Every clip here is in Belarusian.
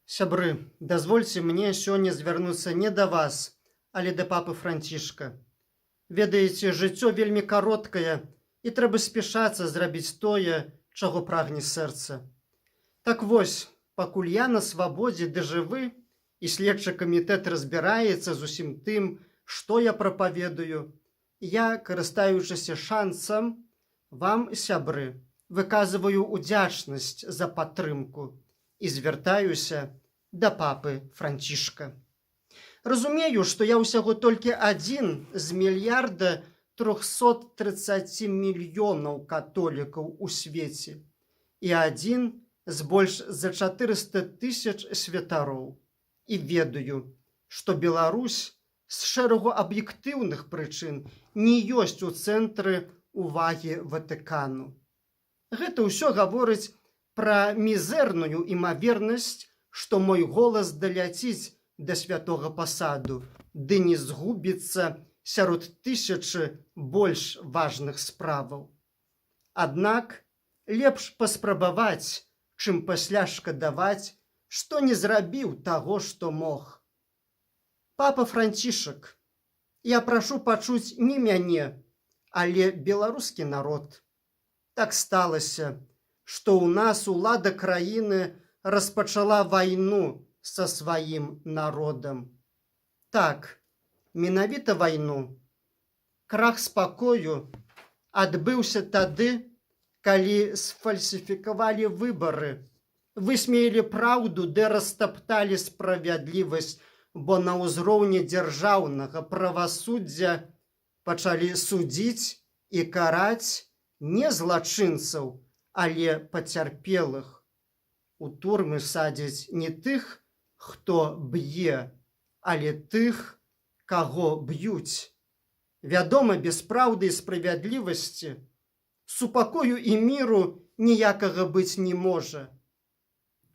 Сябры, дазвольце мне сёння звярнуцца не да вас, але да папы Францішка. Ведаеце, жыццё вельмі кароткае, і трэба спяшацца зрабіць тое, чаго прагне сэрца. Так вось, пакуль я на свабодзе ды жывы, і следчы камітэт разбіраецца з усім тым, што я прапаведую, я, карыстаючыся шанцам, вам, сябры, выказваю удзячнасць за падтрымку і звяртаюся да папы Францішка. Разумею, што я ўсяго толькі адзін з 1 330 000 000 католікаў у свеце і адзін з больш за 400 тысяч святароў. І ведаю, што Беларусь з шэрагу аб'ектыўных прычын не ёсць у цэнтры увагі Ватыкану. Гэта ўсё гаворыць пра мізэрную імавернасць, што мой голас даляціць да святога пасаду ды не згубіцца сярод тысячы больш важных справаў. Аднак лепш паспрабаваць, чым пасля шкадаваць, што не зрабіў таго, што мог. Папа Францішак, я прашу пачуць не мяне, але беларускі народ. Так сталася, што ў нас улада краіны распачала вайну са сваім народам. Так, менавіта вайну. Крах спакою адбыўся тады, калі сфальсіфікавалі выбары, высмеялі праўду ды растапталі справядлівасць, бо на ўзроўні дзяржаўнага правасуддзя пачалі судзіць і караць не злачынцаў, але пацярпелых. У турмы садзяць не тых, хто б'е, але тых, каго б'юць. Вядома, без праўды і справядлівасці супакою і міру ніякага быць не можа.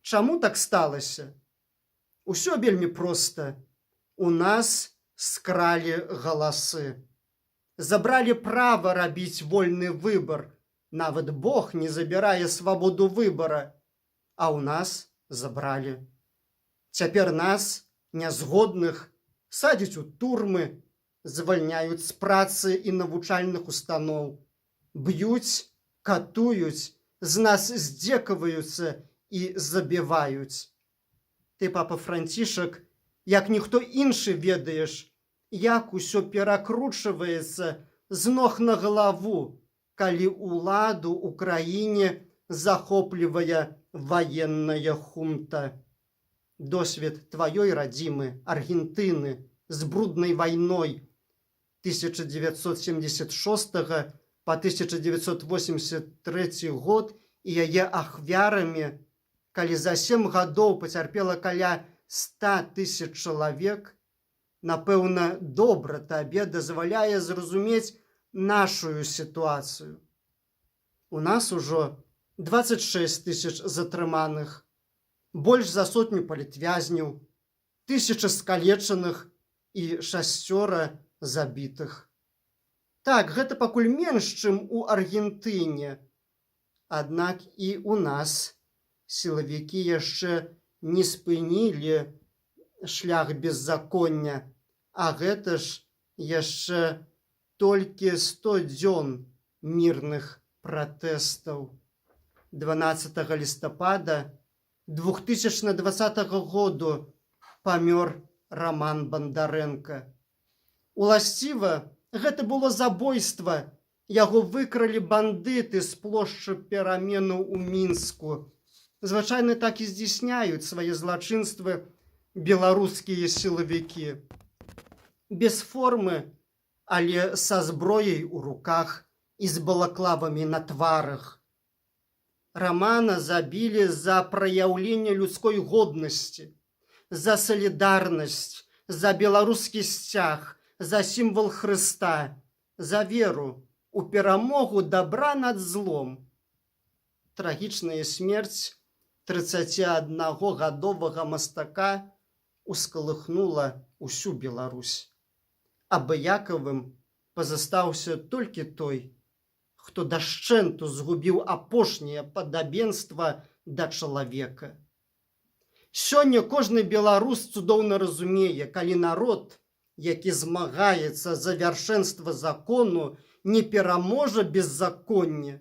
Чаму так сталася? Усё вельмі проста. У нас скралі галасы. Забралі права рабіць вольны выбар. Нават Бог не забірае свабоду выбара, а ў нас забралі. Цяпер нас, нязгодных, садзяць у турмы, звальняюць з працы і навучальных устаноў, б'юць, катуюць, з нас здзекаваюцца і забіваюць. Ты, папа Францішак, як ніхто іншы ведаеш, як усё перакручваецца з ног на галаву, калі ўладу ў краіне захоплівае ваенная хунта. Досвед тваёй радзімы, Аргентыны, з бруднай вайной 1976 по 1983 год і яе ахвярамі, калі за 7 гадоў пацярпела каля 100 тысяч чалавек, напэўна, добра табе дазваляе зразумець нашую сітуацыю. У нас ужо 26 тысяч затрыманых, больш за сотню палітвязняў, тысяча скалечаных і шасцёра забітых. Так, гэта пакуль менш, чым у Аргентыне. Аднак і у нас сілавікі яшчэ не спынілі шлях беззаконня, а гэта ж яшчэ толькі 100 дзён мірных пратэстаў. 12 лістапада 2020 году памёр Раман Бандарэнка. Уласціва, гэта было забойства. Яго выкралі бандыты з плошчы Пераменаў у Мінску. Звычайна так і здзяйсняюць свае злачынствы беларускія сілавікі. Без формы, але са зброяй у руках і з балаклавамі на тварах. Рамана забілі за праяўленне людской годнасці, за салідарнасць, за беларускі сцяг, за сімвал Хрыста, за веру у перамогу дабра над злом. Трагічная смерць 31-гадовага мастака ускалыхнула усю Беларусь. Абыякавым пазастаўся толькі той, хто дашчэнту згубіў апошняе падабенства да чалавека. Сёння кожны беларус цудоўна разумее, калі народ, які змагаецца за вяршэнства закону, не пераможа беззаконне,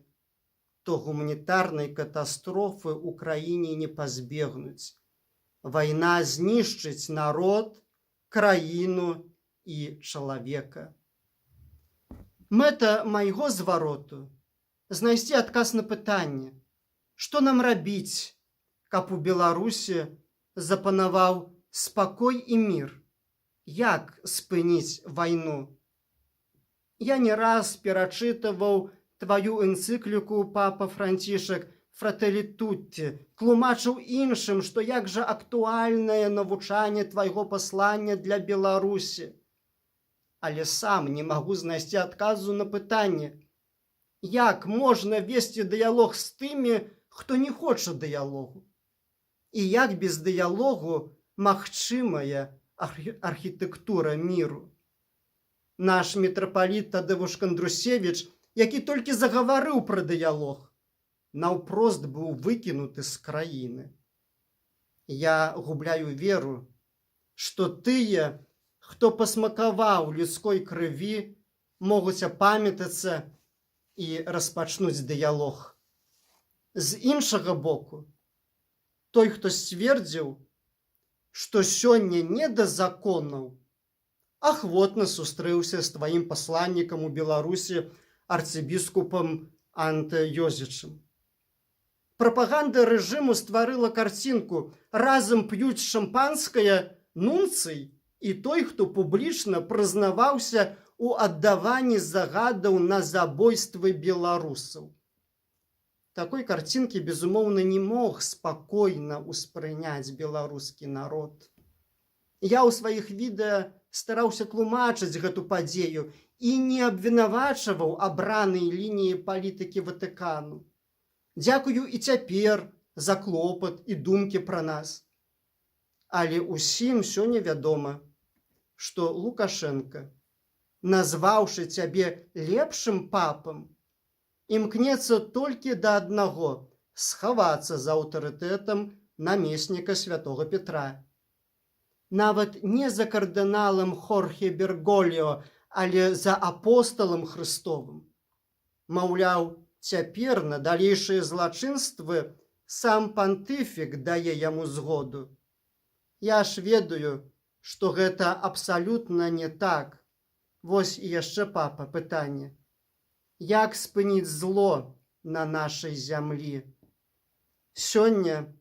то гуманітарнай катастрофы ў краіне не пазбегнуць. Вайна знішчыць народ, краіну і чалавека. Мэта майго звароту — знайсці адказ на пытанне, што нам рабіць, каб у Беларусі запанаваў спакой і мір, як спыніць вайну. Я не раз перачытываў тваю энцыкліку, папа Францішак, «Фрателі Тутці», тлумачыў іншым, што як жа актуальнае навучанне твайго паслання для Беларусі. Але сам не магу знайсці адказу на пытанне, як можна весці дыялог з тымі, хто не хоча дыялогу? І як без дыялогу магчымая архітэктура міру? Наш мітрапаліт Тадэвуш Кандрусевіч, які толькі загаварыў пра дыялог, наўпрост быў выкінуты з краіны. Я губляю веру, што тыя, хто пасмакаваў людской крыві, могуць апамятацца і распачнуць дыялог. З іншага боку, той, хто сцвердзіў, што сёння не да законаў, ахвотна сустрэўся з тваім пасланнікам у Беларусі арцыбіскупам Анте Ёзічам. Прапаганда рэжыму стварыла карцінку: разам п'юць шампанскае нунцый і той, хто публічна прызнаваўся у аддаванні загадаў на забойствы беларусаў. Такой карцінкі, безумоўна, не мог спакойна ўспрыняць беларускі народ. Я ў сваіх відэа стараўся тлумачыць гэту падзею і не абвінавачваў абранай лініі палітыкі Ватыкану. Дзякую і цяпер за клопат і думкі пра нас. Але ўсім сёння вядома, што Лукашэнка, назваўшы цябе лепшым папам, імкнецца толькі да аднаго — схавацца за аўтарытэтам намесніка святого Петра. Нават не за кардыналам Хорхе Берголіо, але за апосталам Хрыстовым. Маўляў, цяпер на далейшыя злачынствы сам пантыфік дае яму згоду. Я ж ведаю, што гэта абсалютна не так. Вось і яшчэ, папа, пытанне. Як спыніць зло на нашай зямлі? Сёння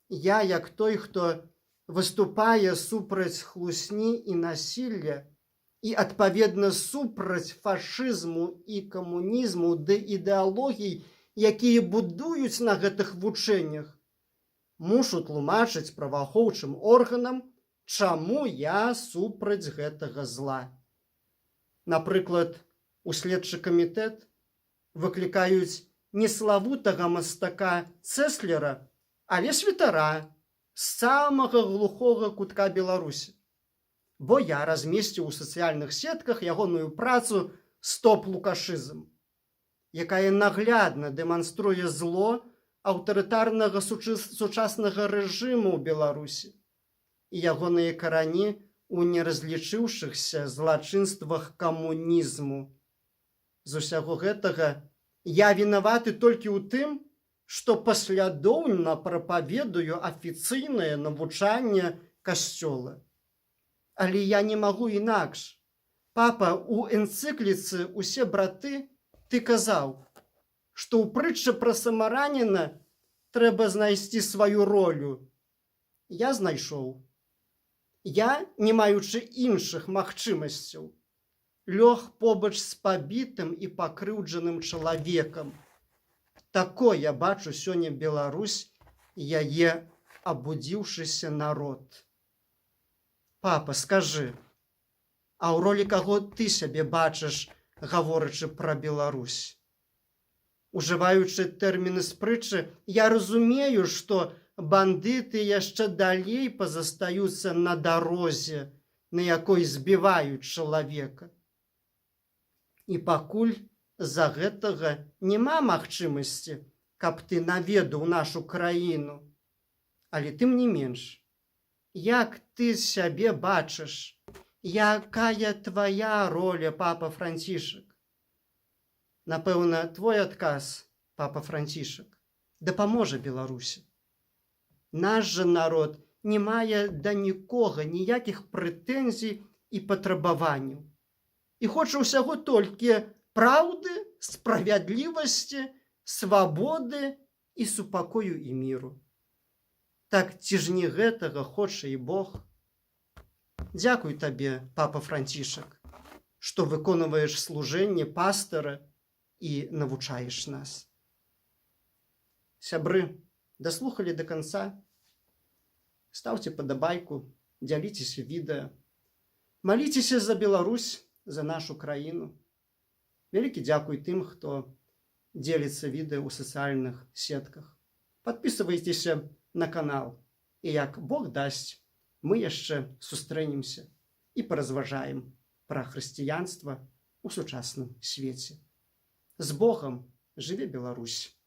я, як той, хто выступае супраць хлусні і насілля і, адпаведна, супраць фашызму і камунізму ды ідэалогій, якія будуюць на гэтых вучэннях, мушу тлумачыць праваахоўчым органам, чаму я супраць гэтага зла. Напрыклад, у следчы камітэт выклікаюць не славутага мастака Цэслера, але святара з самага глухога кутка Беларусі. Бо я размесціў у сацыяльных сетках ягоную працу «Стоп лукашызм», якая наглядна дэманструе зло аўтарытарнага сучаснага рэжыму ў Беларусі і ягоныя карані ў неразлічыўшыхся злачынствах камунізму. З усяго гэтага я вінаваты толькі ў тым, што паслядоўна прапаведую афіцыйнае навучанне касцёла. Але я не магу інакш. Папа, у энцыкліцы «Усе браты» ты казаў, што ў прытчы пра самараніна трэба знайсці сваю ролю. Я знайшоў. Я, не маючы іншых магчымасцяў, лёг побач з пабітым і пакрыўджаным чалавекам. Такой я бачу сёння Беларусь і яе абудзіўшыся народ. Папа, скажы, а ў ролі каго ты сябе бачыш, гаворачы пра Беларусь? Ужываючы тэрміны з прытчы, я разумею, што бандыты яшчэ далей пазастаюцца на дарозе, на якой збіваюць чалавека. І пакуль з-за гэтага няма магчымасці, каб ты наведаў нашу краіну. Але тым не менш, як ты сябе бачыш? Якая твая роля, папа Францішак? Напэўна, твой адказ, папа Францішак, дапаможа Беларусі. Наш жа народ не мае да нікога ніякіх прэтэнзій і патрабаванняў. І хоча ўсяго толькі праўды, справядлівасці, свабоды і супакою і міру. Так ці ж не гэтага хоча і Бог? Дзякуй табе, папа Францішак, што выконваеш служэнне пастара і навучаеш нас. Сябры, даслухалі до конца? Стаўце падабайку, дзяліцеся відэа. Маліцеся за Беларусь, за нашу краіну. Вялікі дзякуй тым, хто дзеліцца відэа ў сацыяльных сетках. Падпісвайцеся на канал. І, як Бог дасць, мы яшчэ сустрэнемся і паразважаем пра хрысціянства ў сучасным свеце. З Богам, жыве Беларусь!